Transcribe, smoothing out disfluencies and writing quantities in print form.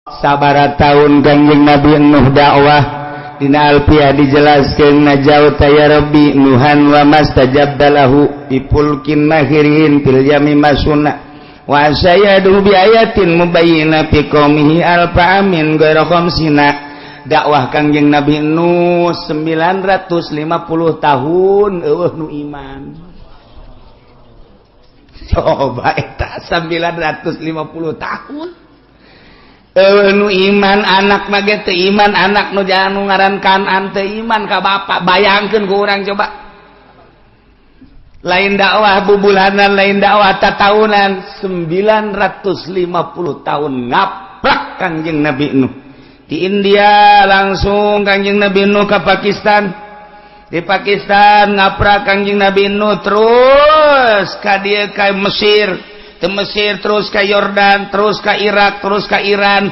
Sabaraha tahun Kangjeng Nabi Nuh dakwah? Dina Alfiah dijelaskan, najauta ya Rabbi Nuhan wa mastajabta lahu bi fulkin mahirin fil yami masuna wa sayadu bi ayatin mubayyina fi qaumihi alfa amin ghaira khamsina. Dakwah Kangjeng Nabi Nuh 950 tahun, euweuh nu iman. Coba eta, 950 tahun nu iman. Anak mage teu iman, anak nu jangan nu ngaran Kanan teu iman ka bapak. Bayangkeun ku urang coba, lain dakwah bubulanan, lain dakwah tatahunan, 950 tahun ngaprak Kangjeng Nabi Nuh. Di India langsung Kangjeng Nabi Nuh ke Pakistan, di Pakistan ngaprak Kangjeng Nabi Nuh, terus ka dieu, ka Mesir, ke Mesir, terus ke Yordan, terus ke Irak, terus ke Iran.